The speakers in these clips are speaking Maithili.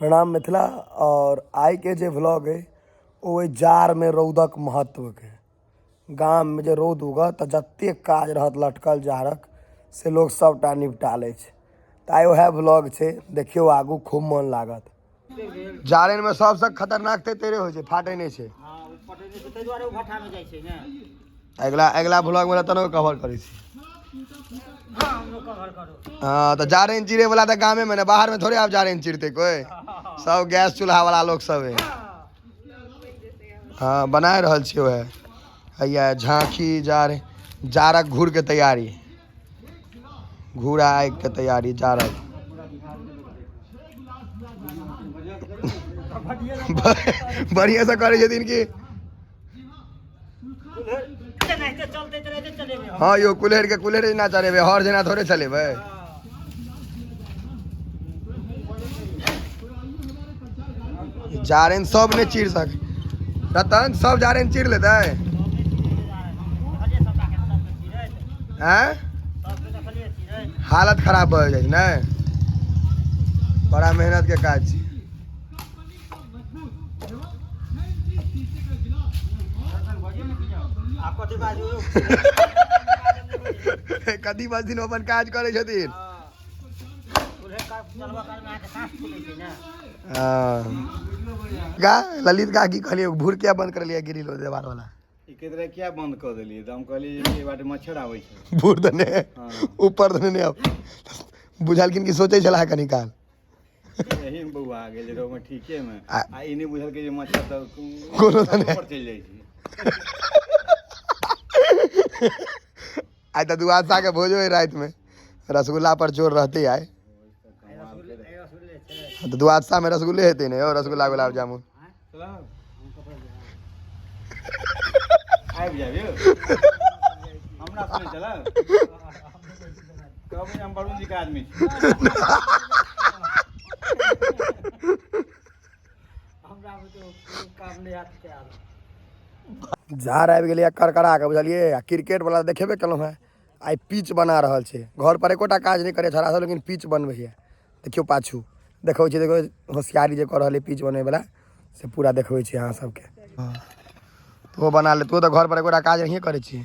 प्रणाम मिथिला। और आइ के जे व्लॉग अइ ओ अइ जाड़मे रौदक महत्वके। गाममे जे रौद उगत तऽ जतेक काज रहत लटकल जाड़क से लोक सभटा निपटा लै छै। तऽ आइ उएह व्लॉग छै, देखियौ आगू, खूब मोन लागत। जारनिमे सबसँ खतरनाक तऽ तेरे होइ छै, फाटै नहि छै। अगिला अगिला व्लॉगमे रतनो कवर करै छी। हँ, तऽ जारनि चिरै वाला तऽ गामे मे ने, बाहर मे थोड़े आब जारनि चिरतै कोइ, सब गैस चूल्हा वाला लोक सब है। हँ, बना रहल छियै वएह हैया झाँखी जार, जारक घूर के तैयारी, घूरा आगि के तैयारी जारक। बढ़िया से करै छथिन की? हँ यौ, कुल्हड़ के कुल्हड़ जेना चलेबै, हर जेना थोड़े चलेबै। जारनि सब नहि चीर सक रतन, सब जारनि चीर लेतै? हैं, हालत खराब भऽ जाइ छै ने, बड़ा मेहनत के काज छै। कथी बजथिन, अपन काज करै छथिन। गा ललित गा, की कहलियै? भूर किया बंद करलियै ग्रिल देवाल वाला? ई कहैत रहै किया बंद कऽ देलियै, तऽ हम कहलियै जे एहि बाटे मच्छर आबै छै। भूर दने ऊपर दने नहि आब बुझलखिन कि सोचै छलाह कनी काल। एही मे बौआ गेल रहौ मे ठीके मे, आ ई नहि बुझलकै जे मच्छर तऽ कोनो दने ऊपर चलि जाइ छै। आइ तऽ दुआदशा के भोजो है रातिमे, रसगुल्ला पर जोर रहतै आइ। तऽ दुआदशा मे रसगुल्ले हेतै ने यौ, रसगुल्ला गुलाब जामुन। आबि जायब यौ, हमरा सुनै चलब, कहबै जे हम वरुण जी के आदमी छी। झाड़ आबि गेलैए करकरा कऽ, बुझलियै? आ क्रिकेट वाला देखेबे केलहुँ हेँ, आइ पिच बना रहल छै। घर पर एकोटा काज नहि करै छौड़ा सब, लेकिन पिच बनबैए। देखियौ पाछू देखबै छी, देखियौ होशियारी जे कऽ रहल अइ पिच बनबैवला, से पूरा देखबै छी अहाँ सबके। हँ, तो बना ले, तो तऽ घर पर एकोटा काज नहिए करै छी।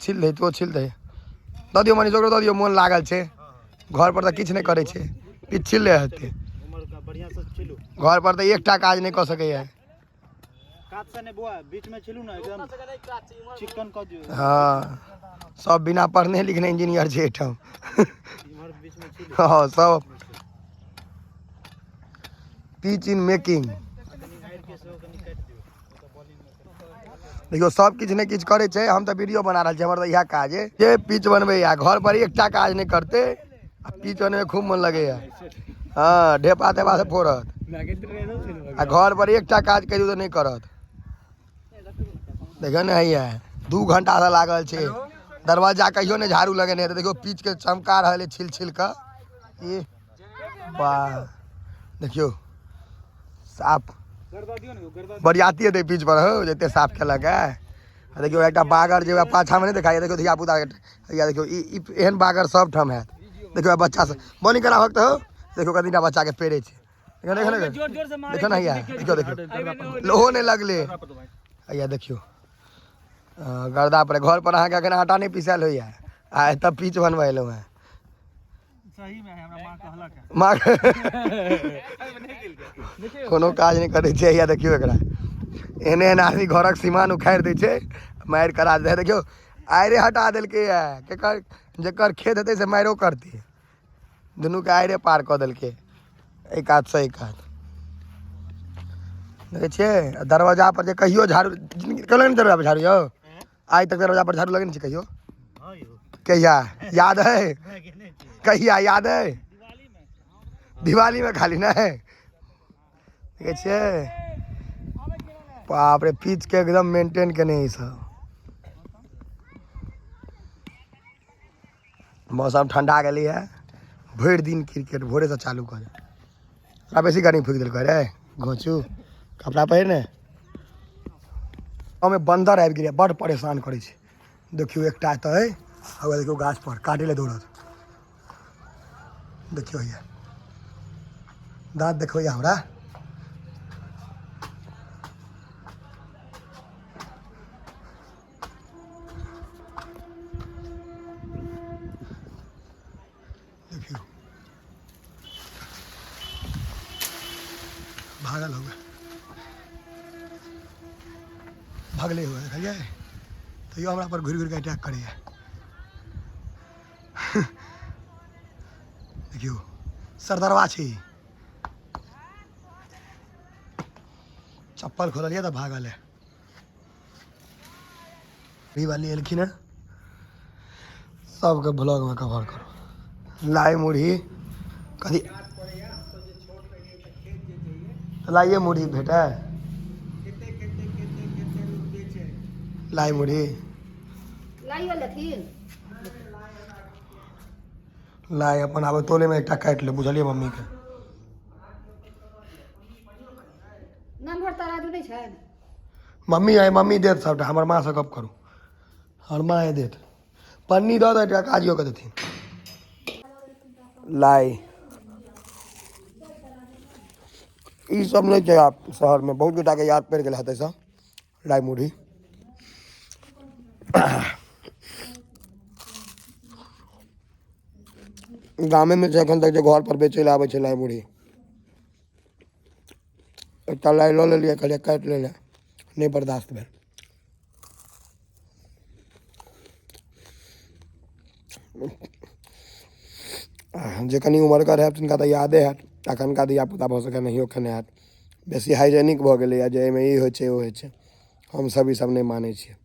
छिल दही, तो छिल दही, दऽ दियौ मनीष, ओकरो दऽ दियौ। मोन लागल छै, घर पर तऽ किछु नहि करै छै, पिच छिल ले हेतै। घर पर तऽ एकटा काज नहि कऽ सकैए। हँ, सब बिना पढ़ने लिखने इंजीनियर छै एहिठाम। हँ, सब पिच इन मेकिंग। देखियौ, सब किछु ने किछु करै छै। हम तऽ वीडियो बना रहल छी, हमर तऽ इएह काज अइ जे पिच बनबैया। घर पर एकटा काज नहि करतै आ पिच बनबै खूब मन लगैया। हँ, ढेपा तेपा से फोड़त आ घर पर एकटा काज कहियो तऽ नहि करत। देखियौ ने, हैया 2 घंटा से लागल छै। दरवाजा कहियो नहि झाड़ू लगेने हेतै। देखियौ, पिच के चमका रहल अइ छिल छिल कऽ। ई वाह, देखियौ साफ बरियाती हेतै पिच पर हौ, जते साफ केलक है। आ देखियौ, एकटा बागर जे पाछा मे नहि देखाइए, देखियौ धिया पुता के हैया। देखियौ, ई एहन बागर सब ठाम हैत। देखियौ, बच्चा सब बॉलिंग कराबक तऽ हौ। देखियौ, कतीटा बच्चा के पेड़े छै। देखियौ, देखियौ, देखियौ, देखियौ ने हैया, देखियौ, देखियौ, लोहो नहि लगले हैया। देखियौ गर्दा पर। घर पर अहाँके एखन आटा नहि पिसायल होइया आ एतऽ पिच बनबै एलहुँ हेँ। माँ कोनो काज नहि करै छै। हैया देखियौ एकरा, एहन एहन आदमी घरक सीमान उखाड़ि दै छै, मारि करा दै। देखियौ, आइरे हटा देलकै हे। केकर जकर खेत हेतै से मारिओ करतै। दुनूके आइरे पार कऽ देलकै एहि कातसँ एहि कात। देखै छियै, दरवाजा पर जे कहियो झाड़ू कहलहुँ ने, दरवाजा पर झाड़ू यौ, आइ तक दरवाजा पर झाड़ू लगेने छी कहियो? कहिया याद है? कहिया याद है? दिवाली में खाली नहीं। देखै छियै, बाप रे, पिच के एकदम मेंटेन केने ई सब। मौसम ठंडा गेलै है। भरि दिन क्रिकेट भोरेसँ चालू कऽ दे। तोरा बेसी गर्मी फूकि देलकै रे घोचू, कपड़ा पहिर ने। गाँवमे बन्दर आबि गेलै, बड्ड परेशान करै छै। देखियौ, एकटा एतऽ अइ, आ देखियौ गाछ पर काटै लए दौड़त। देखियौ, हैया दाँत देखबैया हमरा। देखियौ भागल हुए, भागले हुए, देखलियै? तैयो हमरा पर घुरि घुरि के अटैक करैया। देखियौ सरदरवा छै, चप्पल खोललियै तऽ भागल है। ई वाली एलखिन हँ, सबके ब्लॉगमे कवर करू। लाइ मुरही कथी? तऽ लाइए मुरही भेटै? लाइ मुरही लाइयो लेथिन। लाइ अपन आब तोलेमे एकटा काटि ले, बुझलियै मम्मीके? नम्हर तराजू नहि छनि? मम्मी आइ मम्मी देत सबटा, हमर माँसँ गप करू, हमर माँ देत। पन्नी दऽ दे, एकटा काजियो के देथिन। लाइ ई सब नहि छै आब शहरमे, बहुत गोटाके याद पड़ि गेल हेतै सब लाइ मुरही। गामेमे छै एखन तक जे घर पर बेचै लए आबै छै लाइ मुरही। एकटा लाइ लऽ लेलियै, कहलियै काटि लै लए, नहि बर्दाश्त भेल। जे कनि उमरगर हैत तिनका तऽ यादे हैत, एखनका धियापुता भऽ सकैए नहियो खेने हैत। बेसी हाइजेनिक भऽ गेलैए जे एहिमे ई होइ छै ओ होइ छै, हमसभ ई सब नहि मानै छियै।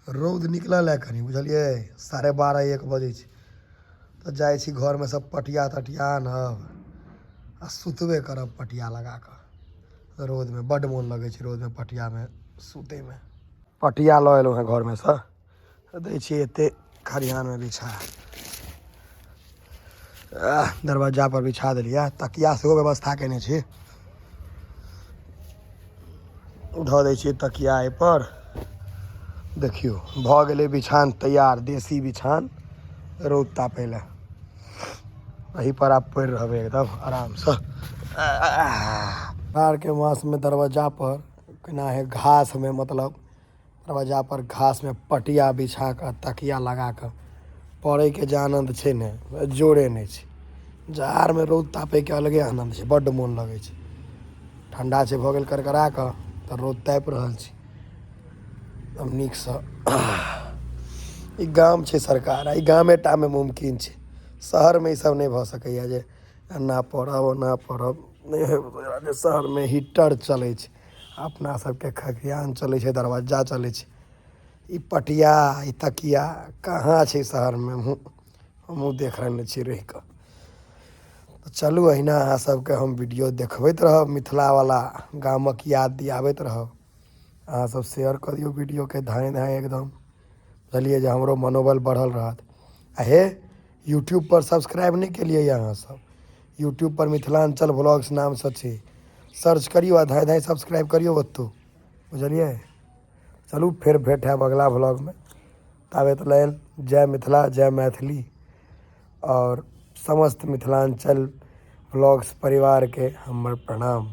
रौद निकलल है कनि, बुझलियै? 12:30 1 बजै छै, तऽ जाइ छी घरमे सब पटिया तटिया आनब आ सुतबे करब पटिया लगा कऽ रौदमे। बड्ड मोन लगै छै रौदमे पटियामे सुतैमे। पटिया लऽ एलहुँ हेँ घरमे सँ, दै छियै एते खरिहानमे बिछा, दरवाजा पर बिछा देलियै। तकिया सेहो व्यवस्था केने छी, धऽ दै छियै तकिया एहिपर। देखियौ भऽ गेलै बिछान तैयार, देसी बिछान रौद तापै लए। एही पर आब पड़ि रहबै एकदम आरामसँ। के मासमे दरवाजा पर केना है घासमे, मतलब दरवाजा पर घासमे पटिया बिछा कऽ तकिया लगा कऽ पड़ैके जे आनन्द छै ने, जोड़े नहि छै। जाड़मे रौद तापैके अलगे आनन्द छै, बड्ड मोन लगै छै। ठण्डा छै भऽ गेल करकरा कऽ तऽ रौद तापि रहल छै एकदम नीकसँ। ई गाम छै सरकार, आ ई गामेटामे मुमकिन छै, शहरमे ई सब नहि भऽ सकैए जे एना पड़ब ओना पड़ब, नहि होइ। शहरमे हीटर चलै छै, अपना सबके खखियान चलै छै, दरवाजा चलै छै। ई पटिया ई तकिया कहाँ छै शहरमे? हमहूँ देख रहने छी रहि कऽ। तऽ चलू अहिना अहाँ सबके हम वीडियो देखबैत रहब, मिथिलावला गामक याद दियाबैत रहब। अहाँ सब शेयर कऽ दियौ वीडियोके धाँय धाँय एकदम, बुझलियै? जे हमरो मनोबल बढ़ल रहत। आ हे, यूट्यूब पर सब्सक्राइब नहि केलियै अहाँ सब? यूट्यूब पर मिथिलाञ्चल व्लॉग्स नामसँ छै, सर्च करियौ आ धाँय धाँय सब्सक्राइब करियौ ओतौ, बुझलियै? चलू फेर भेंट हैब अगला व्लॉगमे, ताबत लेल जय मिथिला, जय मैथिली और समस्त मिथिलाञ्चल व्लॉग्स परिवारके हमर प्रणाम।